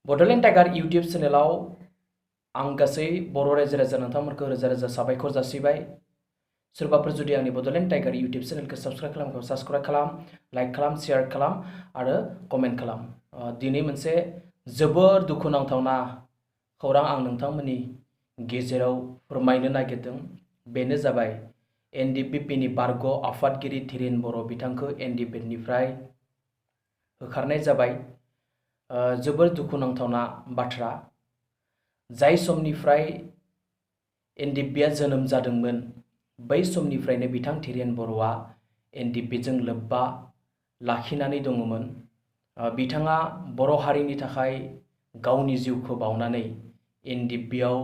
Bodoland tiger YouTube चेनेलाव आं गासै बर' रायजो राजा नोंथांमोनखौ रोजा रोजा साबायखर जासिबाय। सोरबाफोर जुदि आंनि बडलेण्ड टाइगर यूट्यूब चेनेलखौ साबस्क्राइब खालामाखै साबस्क्राइब खालाम, लाइक खालाम, शेयार खालाम आरो कमेन्ट खालाम। दिनै मोनसे जोबोर दुखुनांथावना खौरां आं नोंथांमोननि गेजेराव फोरमायनो नागिरदों। बेनो जाबाय NDFB नि बारग' आफादगिरि धीरेन बर' बिथांखौ NDFB निफ्राय होखारनाय जाबाय। जोबोर दुखुनांथावना बाथ्रा। जाय समनिफ्राय NDFB आ जोनोम जादोंमोन बै समनिफ्रायनो बिथां धीरेन बर'आ NDFB जों लोब्बा लाखिनानै दङमोन। बिथाङा बर' हारिनि थाखाय गावनि जिउखौ बावनानै NDFB आव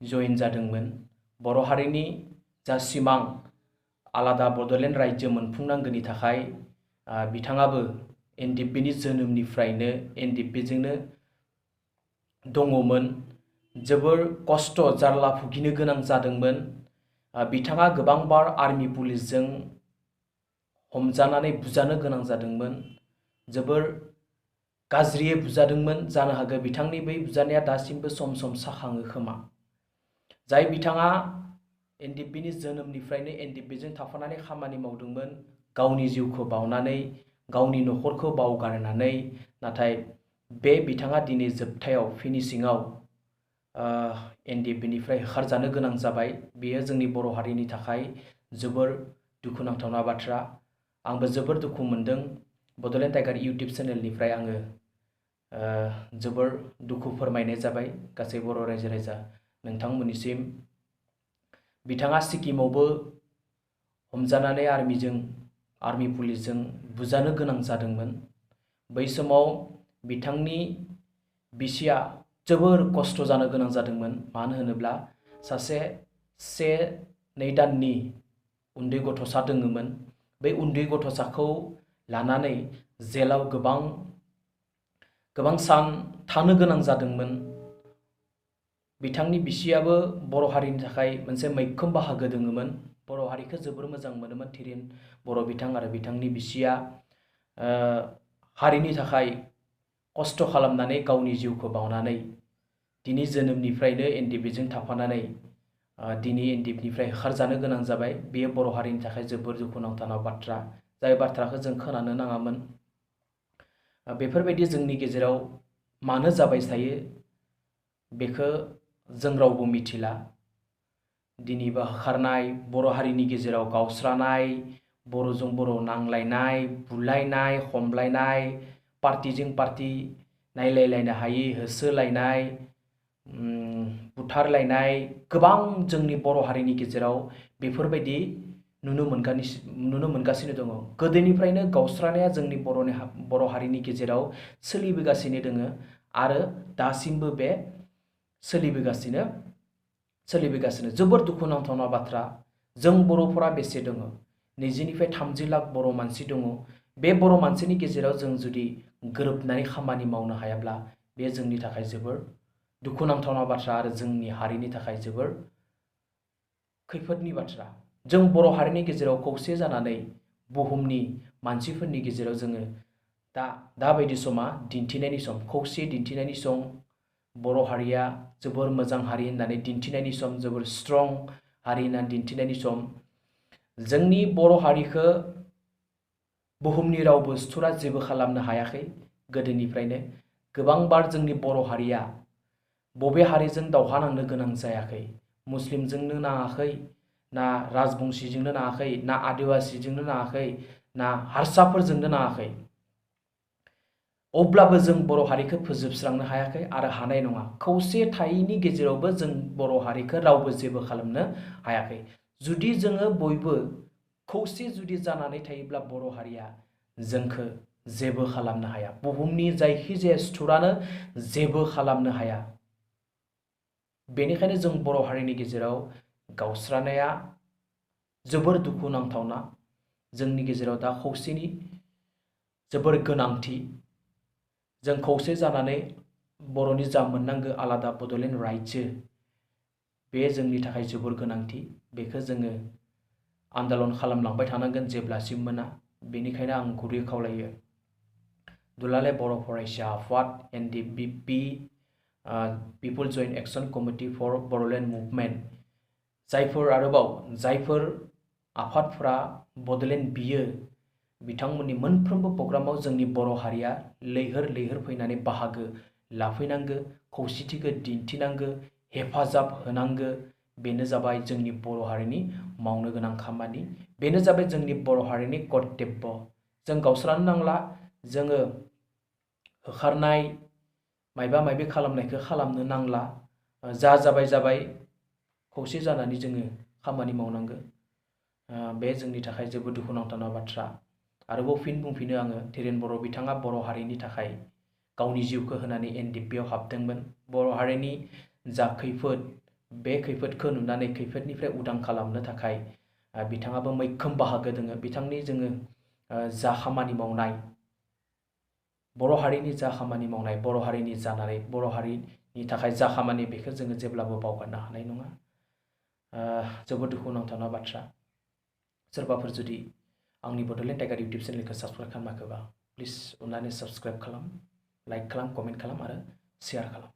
जइन जादोंमोन। बर' हारिनि जा सिमां आलादा बडलेण्ड रायजो मोनफुंनांगौनि थाखाय बिथाङाबो NDFB नि जोनोमनिफ्रायनो NDFB जोंनो दङमोन। जोबोर खस्थ' जारला भुगिनो गोनां जादोंमोन। बिथाङा गोबांबार आर्मी पुलिसजों हमजानानै बुजानो गोनां जादोंमोन। जोबोर गाज्रियै बुजादोंमोन। जानो हागौ बिथांनि बै बुजानाया दासिमबो सम सम साखाङो खोमा। जाय बिथाङा NDFB नि जोनोमनिफ्रायनो NDFB जों थाफानानै खामानि मावदोंमोन, गावनि जिउखौ बावनानै गावनि न'खरखौ बावगारनानै, नाथाय बे बिथाङा दिनै जोबथायाव फिनिशिंआव NDFB निफ्राय होखारजानो गोनां जाबाय। बेयो जोंनि बर' हारिनि थाखाय जोबोर दुखुनांथावना बाथ्रा। आंबो जोबोर दुखु मोनदों। बडलेण्ड टाइगर यूट्यूब चेनेलनिफ्राय आङो जोबोर दुखु फोरमायनाय जाबाय गासै बर' रायजो राजा नोंथांमोननिसिम। बिथाङा सिक्किमावबो हमजानानै आर्मी पुलिसजों बुजानो गोनां जादोंमोन। बै समाव बिथांनि बिसिया जोबोर खस्थ' जानो गोनां जादोंमोन। मानो होनोब्ला सासे 1-2 दाननि उन्दै गथ'सा दङमोन। बै उन्दै गथ'साखौ लानानै जेलाव गोबां सान थानो गोनां जादोंमोन। बिथांनि बिसियाबो बर' हारिनि थाखाय मोनसे मैखोम बाहागो दङमोन। बर' हारिखौ जोबोर मोजां मोनोमोन धीरेन बर' बिथां आरो बिथांनि बिसिया हारिनि थाखाय खस्थ' खालामनानै गावनि जिउखौ बावनानै दिनै जोनोमनिफ्रायनो NDFB जों थाफानानै दिनै NDFB निफ्राय होखारजानो गोनां जाबाय। बेयो बर' हारिनि थाखाय जोबोर दुखुनांथाव बाथ्रा। जाय बाथ्राखौ जों खोनानो नाङामोन। बेफोरबायदि जोंनि गेजेराव मानो जाबाय थायो बेखौ जों रावबो मिथिला। दिनैबा होखारनाय, बर' हारिनि गेजेराव गावस्रानाय, बर'जों बर' नांलायनाय, बुलायनाय, हमलायनाय, पार्टिजों पार्टि नायलायलायनो हायि होसोलायनाय, बुथारलायनाय, गोबां जोंनि बर' हारिनि गेजेराव बेफोरबायदि नुनो मोनगासिनो दङ। गोदोनिफ्रायनो गावस्रानाया जोंनि बर' हारिनि गेजेराव सोलिबोगासिनो दङ आरो दासिमबो बे सोलिबोगासिनो जोबोर दुखुनांथावना बाथ्रा। जों बर'फोरा बेसे दङ? 20 निफ्राय 30 लाख बर' मानसि दङ। बे बर' मानसिनि गेजेराव जों जुदि गोरोबनानै खामानि मावनो हायाब्ला बे जोंनि थाखाय जोबोर दुखुनांथावना बाथ्रा आरो जोंनि हारिनि थाखाय जोबोर खैफोदनि बाथ्रा। जों बर' हारिनि गेजेराव खौसे जानानै बुहुमनि मानसिफोरनि गेजेराव जोङो दाबायदि समा दिन्थिनायनि सम, खौसे दिन्थिनायनि सम। बर' हारिया जोबोर मोजां हारि होननानै दिन्थिनायनि सम, जोबोर स्ट्रं हारि होननानै दिन्थिनायनि सम। जोंनि बर' हारिखौ बुहुमनि रावबो सुथुरा जेबो खालामनो हायाखै। गोदोनिफ्रायनो गोबांबार जोंनि बर' हारिया बबे हारिजों दावहा नांनो गोनां जायाखै। मुस्लिमजोंनो नाङाखै, ना राजबंशीजोंनो नाङाखै, ना आदिवासीजोंनो नाङाखै, ना हारसाफोरजोंनो नाङाखै। अब्लाबो जों बर' हारिखौ फोजोबस्रांनो हायाखै आरो हानाय नङा। खौसे थायैनि गेजेरावबो जों बर' हारिखौ रावबो जेबो खालामनो हायाखै। जुदि जोङो बयबो खौसे जुदि जानानै थायोब्ला बर' हारिया जोंखौ जेबो खालामनो हाया। बुहुमनि जायखिजाया सुथुरानो जेबो खालामनो हाया। बेनिखायनो जों बर' हारिनि गेजेराव गावस्रानाया जोबोर दुखुनांथावना। जोंनि गेजेराव दा खौसेनि जोबोर गोनांथि। जों खौसे जानानै बर'नि जा मोननांगौ आलादा बडलेण्ड रायजो, बे जोंनि थाखाय जोबोर गोनांथि। बेखौ जोङो आन्दालन खालामलांबाय थानांगोन जेब्लासिम मोना। बेनिखायनो आं गुरै खावलायो दुलाराय बर' फरायसा आफाद NDFB people joint action committee for Bodoland movement जायफोर आफादफोरा बड'लेण्ड बियो बिथांमोननि मोनफ्रोमबो प्रग्रामाव जोंनि बर' हारिया लैहोर फैनानै बाहागो लाफैनांगो, खौसेथिखौ दिन्थिनांगो, हेफाजाब होनांगो। बेनो जाबाय जोंनि बर' हारिनि मावनो गोनां खामानि, बेनो जाबाय जोंनि बर' हारिनि कर्तब्य। जों गावस्रानो नांला, जोङो होखारनाय मायबा मायबि खालामनायखौ खालामनो नांला। जा जाबाय खौसे जानानै जोङो खामानि मावनांगो। बे जोंनि थाखाय जोबोद दुखुनांथाव बाथ्रा। आरोबाव फिन बुंफिनो आङो, धीरेन बर' बिथाङा बर' हारिनि थाखाय गावनि जिउखौ होनानै NDFB आव हाबदोंमोन। बर' हारिनि जा खैफोद, बे खैफोदखौ नुनानै खैफोदनिफ्राय उदां खालामनो थाखाय बिथाङाबो मैखोम बाहागो दोङो। बिथांनि जोङो जा खामानि मावनाय, बर' हारिनि जा खामानि मावनाय, बर' हारिनि जानानै बर' हारिनि थाखाय जा खामानि, बेखौ जोङो जेब्लाबो बावगारनो हानाय नङा। जोबोद दुखुनांथाव बाथ्रा। सोरबाफोर जुदि आंनि बड'लेण्ड टाइगार इउटिउब चेनेलखौ साबस्क्राइब खालामाखैबा प्लिज अननानै साबस्क्राइब खालाम, लाइक खालाम, कमेन्ट खालाम आरो शेयार खालाम।